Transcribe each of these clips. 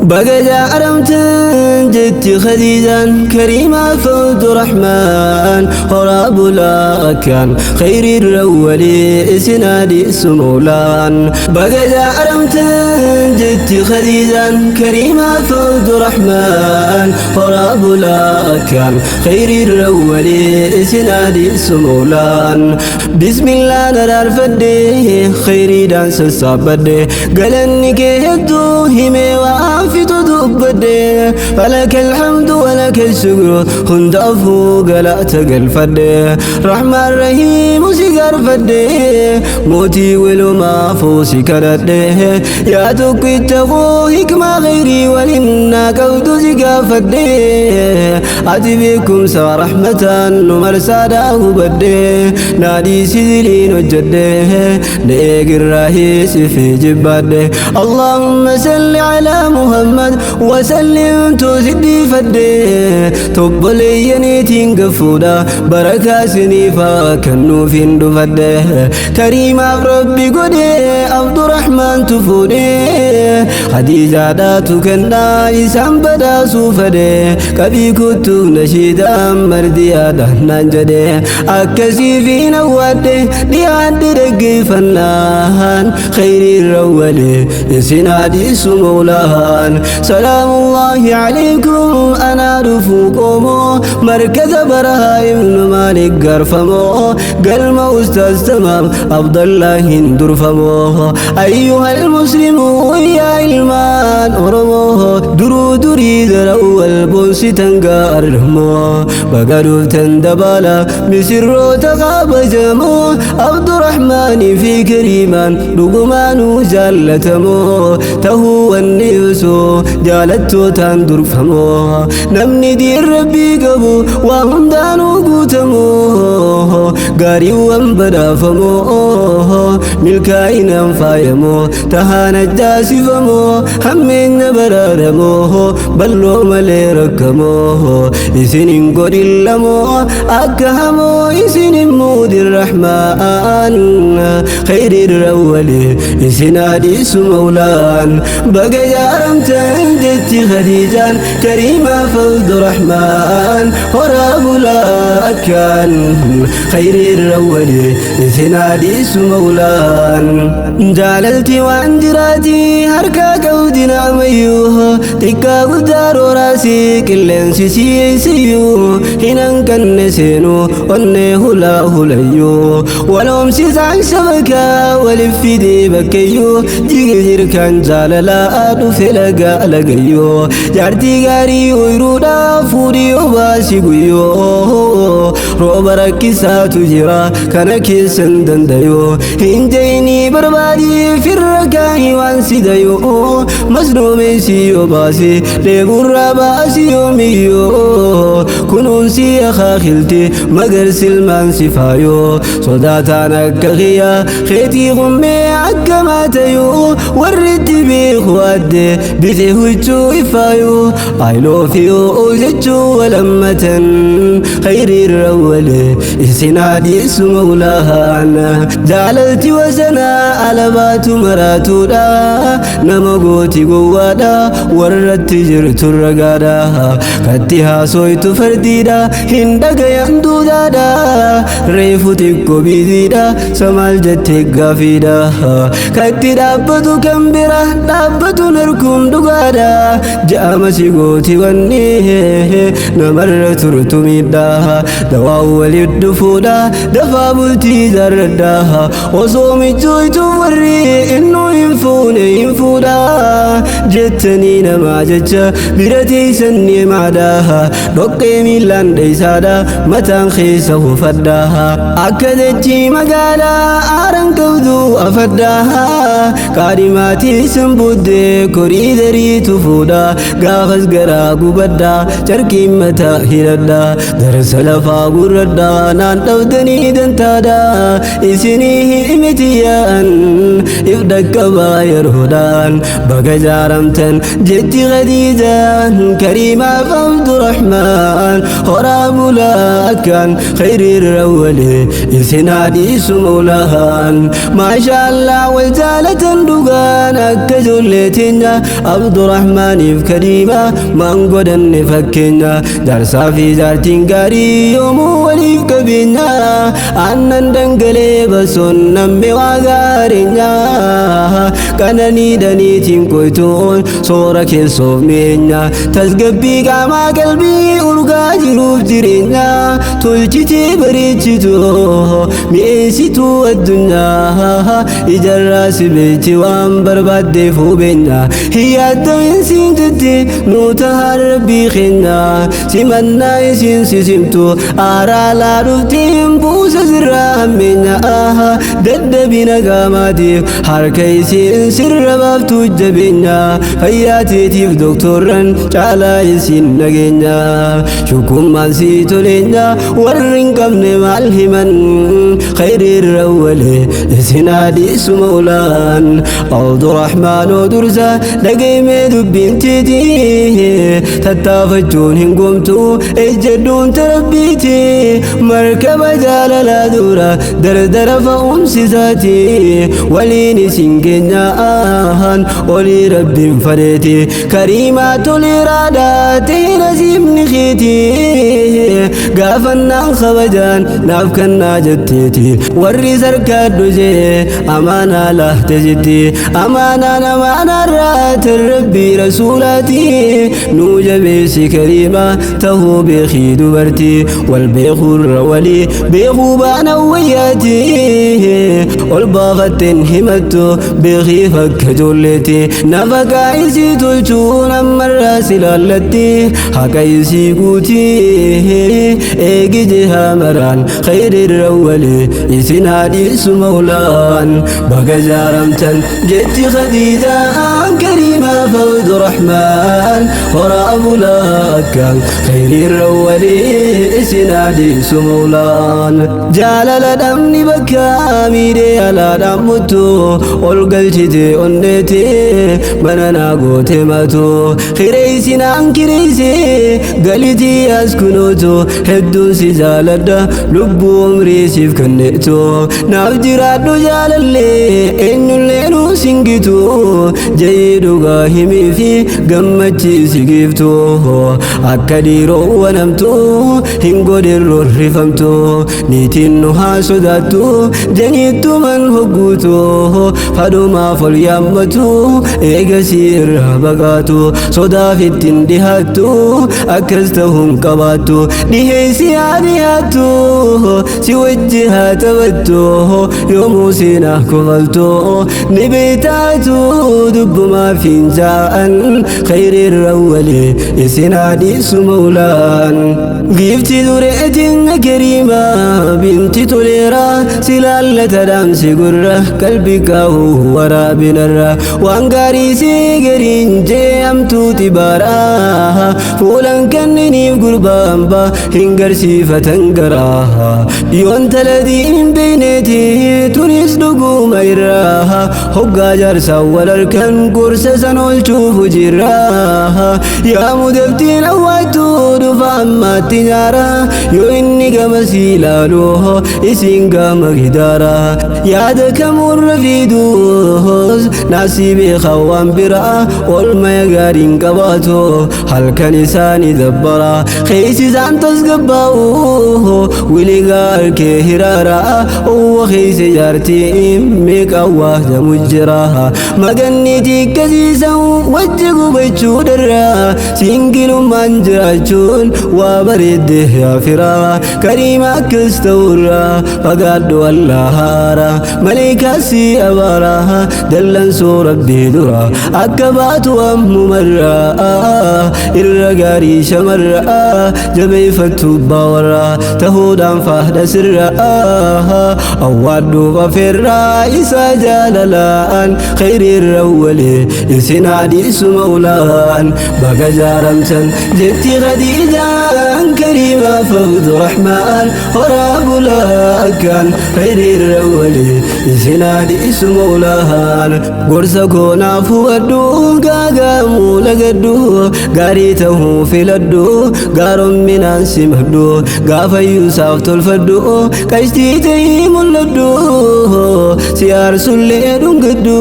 Baga jaaramtan jetti Khadiijaan, Kariimaa fawdu Rahmaan, horaa bulaa akkaan khayriirra walii isin adiisu Mawlaan. Baga jaaramtan jetti Khadiijaan, Kariimaa fawdu Rahmaan, horaa bulaa akkaan khayriirra walii isin adiisu Mawlaan. Bismillah naraarfadhe, khayriidhaan sassaabbadhe, galanni kee hedduu himee waan fixu dubbadhe. Falaka alhamdu walaka shukru, hundaafuu galata galfadhe. Rahmaan Rahiimu si gaarfadhe, mootii walumaafuu si kadhadhe. Yaa tokkicha koo, hikmaa khayrii walinnaa qabdu si gaafadhe. Ati beekumsa rahmataan nu marsaadhaa hubadhe, naadhii sidiliin hojjedhe, na eegirraa hiisifi jibbadhe. Allahumma salli alaa Muhammad wasallim tusidii fadhe. Tobboleeyyaniitiin gaffuudha, barakaa siniifaa kennuuf hin dhufadhe. Kariimaaf Rabbi godhe, Abdurrahmaan tufuudhe, Khadiijaadhaatu kennaa isaan badhaasuu fedhe. Qabii kuttuu nashiidaan mardiyaadha naan jedhe, akkasiif hin hawwadhe, dhiyaadhe dhaggeeffannaan, khayriirra walee isin hadiisu Mawlaan. Salaamullaahi alaykum, anaa dhufuu qomoo markaza Barahaa Ibnu Maalik garfamoo, galma Ustaaz Tamaam Abdallaahin durfamoo. Ayyuhal muslimuun, yaa ilmaan Oromoo, duruu durii gara wal boonsitan gaarmoo, baga dhuftan dabala misirroota kabajamoo. Abdurrahmaanii fi Kariimaan dhugumaanuu jaallatamoo tahuu wanni ibsu jaalattootaan durfamoo. Namni diin Rabbii qabu waa hundaanuu guutamoo, gaariiwwan badhaafamoo, milkaa'inaan faayamoo, tahaan ajjaasifamoo, hammeenya baraaramoo, balloo malee rakkamoo isin hin godhillamoo, akka hamoo isin hin muudin Rahmaan, khayriirra walee isin hadiisu Mawlaan. Baga jaaramtan jetti Khadiijaan, Kariimaa fawdu Rahmaan, horaa bulaa akkaan khayriirra walee isin hadiisu Mawlaan. Jaalalti waan jiraati harkaa qabdi naamayyuu, xiqqaa guddaa rooraasi qilleensi siyeessiyyuu, hin hanqanne seenu onnee hulaa hulayyuu, waloomsisaan shabakaa walif fidee bakkayyuu, jige jirkaan jaalalaa dhufe lagaa lagayyuu. Jaartii gaarii ooyiruudhaa fuudhii obaasi guyyoo, rooba rakkisaatu jira kana keessan dandayoo hin jeyinii, barbaadii firra kaahii waan sidayoo, masnoomeessi obaasi dheeburraa baasi, yoomiyyoo kunuunsi akaakilti magarsilmaan sifaayoo. Sodaataan akka kiyyaa keetii qummee akka maatayuu, warri itti beeku adde bite huccuu ifaayuu, I love you jechuu walammatan, khayriirra walee isin hadiisu Mawlaan. Jaalalti wasanaa alabaatu maraatuudha, nama gooti gowwaadha, warratti jirtu ragaadha, katti haasoytu fardiidha, hin dhagayan duudaadha, reefu xiqqoo biiziidha, samaal jettee gaafiidha, katti dhaabbatu kan bira dhaabbatu narkuun dhugaadha, ja'ama si gooti wanni namarra turtu miidha, dawaa walit dhufuudha, dafaa bultii jaarradha. Osoo michooytu warri innuu hin fuune hin fuudha jettanii namaa jecha bira teeysan nimaadha, dhoqqee miillaan dheeysaadha, mataan keessa hufadha, akka dachii magaalaa aaran qabdu afadha, qaadhimaatii san booddee korii dariitu fuudha, gaafas garaa gubadha, carqiin mataa hidhadha, darsa lafaa gurradha, naan dhabdanii dantaadha, isinii himitiyaan if dhaqqabaa yeroodhaan. Baga jaaramtan jetti. Jetti Khadiijaan Kariimaaf Abdurrahmaan, horaa bulaa akkaan khayriirra walee isin haadhiisu Mawlaan. Maasha Allah, wal jaalatan dhugaan akka ijoollee teenya. Abdurrahmaaniif Kariimaa maan godhanne fakkeenya. Jaarsaa fi jaartiin gaarii yoomuu waliif qabeenya. Aannan dhangalee basoon namni waa gaareenya. Qananii daniitiin qoytuun soora keessoof mi'eenya. Tasgabbii qaamaa qalbii urgaa jiruuf jireenya. Tolchitee bareechitu mi'eessituu addunyaa. Ijarraa si beechi waan barbaaddeef hubeenya. Hiyyaadda siin jetti nuuta Rabbii keenya. Simannaa isiin sisimtu aaraa laa dhuftiin buusa sirraa hammeenya. Dadhabina qaamaatiif harka isiin sirra baaftu jabeenya. Fayyaa teetiif doktorran caalaa isiin nageenya. Shukummaan si toleenya, warri hin qabne maal himan? Khayriirra walee isin haadhiisu Mawlaan. Abdurrahmaanoo, dursa dhageemee dubbiin teetii. Tattaafachuun hin gomtu, ejjedhuun tarabbiiti. Markaba jaalalaa dura dardara fa'umsisaati. Waliin isin keenyaan olii Rabbiin fadheeti. Kariimaa toleeraadhaa ta'e nasiibni keeti. Gaafannaan kabajaan naaf kennaa jetteeti. Warri sarkaadhu jee amaanaa laahte jetti. Amaanaan amaanaarraa tan Rabbii rasuulaati. Nuu jabeessi Kariimaa tahuu beekii, dubartii wal beekuurra walii beekuu baana wayyaati. Ol baafatteen himattu beekii fakka ijoolleeti. Nafaqaa isii tolchuun ammarraa si laallatti. Haqa isii guutii eegi jihaa maraan, khayriirra walee isin haadhiisu Mawlaan. Baga jaaramtan jetti Khadiijaan Kariimaa Abdurrahmaan, horaa bulaa akkaan khayriirra walee isin haadhiisu Mawlaan. Jaalala dhabni bakka miidhee alaadhaan muttu. Ol galchite onneete mana naa goote matu. Kireessinaan kireesse galitii as kunuutu. Hedduun si jaaladha, lubbuu umrii siif kenneetu. Naaf jiraadhu jaalallee, eenyullee nuu singitu. Jayii dhugaa himii fi gammachiisi giiftu. Akka dhiiroo wanamtu hin godhin rorrifamtu. Niitiin nu haa sodaattu janiittuman hogguutu. Fadhumaaf ol yaammatu eegasii irraa baqaatu. Sodaaf ittiin dhihaattu akkas ta'uun qabaattu. Dhiheessi haa dhihaattu, si wajji haa taphattu. Yoomuu seenaa kofaltu ni beektaatu. Dubbumaa finjaa'an khayriirra walee isin haadhiisu Mawlaan. Giifti dureetiin Kariimaa binti toleeraa, si laallata dhaamsi gurra qalbii kaa'u waraabinarra. Waan gaarii si gariin jee'amtuu xibaaraa. Fuulan kenniniif gurbaan hin garsiifatan garaa. Yoon taladii hin beeyneeti tunis dhuguma irraa. Hoggaa jaarsaa wal harkan gorsa san oolchuuf hojiirraa. Yaa mudabtiin hawwaattu dhufa ammaatti nyaara. Yoo inni gama si ilaalu isiin gama gidaara. Yaada kamurra fiidus naasii beekaa waan biraa. Oolmaya gaariin qabaatu halkan isaanii dabbara. Keeysi isaan tasgabbaa'u wiligaa harkee hiraara. Uwwa keeyse jaartii meeqa waahdamu jira. Maganniitii akkasiisan wajji gubachuu darra. Singilummaan jiraachuun waa bareedde yaafiraa. Kariima akkas ta'urraa fagaadhu, Allahaara maleekaasii abaara. Dallansuu Rabbii dura akka baatu ammumarraa. Irra gaarii shamarraa jabeeffattu baawarraa tahuudhaan faahda sirraa. Awwaadhuuf afeerraa isaa jaalalaan, khayriirra walee isin haadhiisu Mawlaan. Baga jaaramtan jetti Khadiijaan Kariimaaf Abdurrahmaan, horaa bulaa akkaan khayriirra walee isin haadhiisu Mawlaan. Gorsa koo naaf hubadhu gaagaamuu. tahuu lagadhu, gaarii tahuu filadhu, gaaromminaan simadhu, gaafayyuusaaf tolfadhu, qashtii ta'ii mul'adhu, si aarsullee dhungadhu,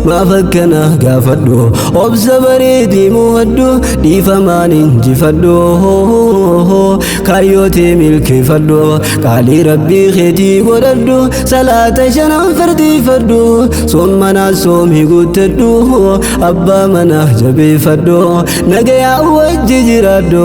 maaf akkana gaafadhu, obsa bareedii mo'adhu, dhiifamaan injifadhu, kaayyoo milkeeffadhu, qaalii rabbii keetii godhadhu, salaata shanan fardiifadhu, soommanaa soomii guuttadhu, abbaa manaa jabeeffadhu, nagayaa wajji jiraadhu,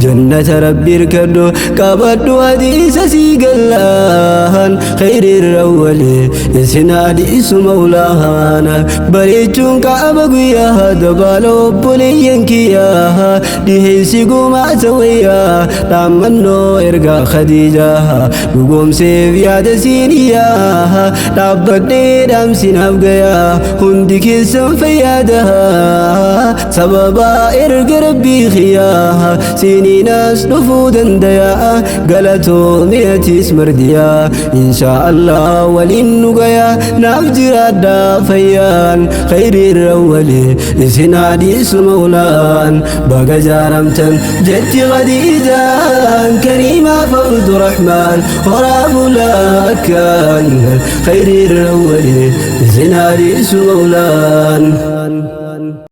jannata rabbii hirkadhu, qabadhu hadiisa sii gallaan khayriirra walee isin hadiisu maulaan. Bareechuun qaaba guyyaa dabaala obboleeyyan kiyyaa, dhiheessi gumaata wayyaa, dhaammannoo ergaa Khadiijaa dhugoomseef yaada siiniyaa, dhaabbadhee dhaamsinaaf gayaa, hundi keessan fayyaada, sababaa erga rabbii kiyyaa siiniinaas dhufuu dandayaa, galatoomi atis mardiyaa, inshaa Allah waliin nu gayaa, naaf jiraadhaa fayyaan, khayriirra walee isin hadiisu maulaan. Baga jaaramtan jetti Khadiijaan, kariimaa fawdu rahmaan, horaa bulaa akkaan, khayriirra walee isin hadiisu maulaan.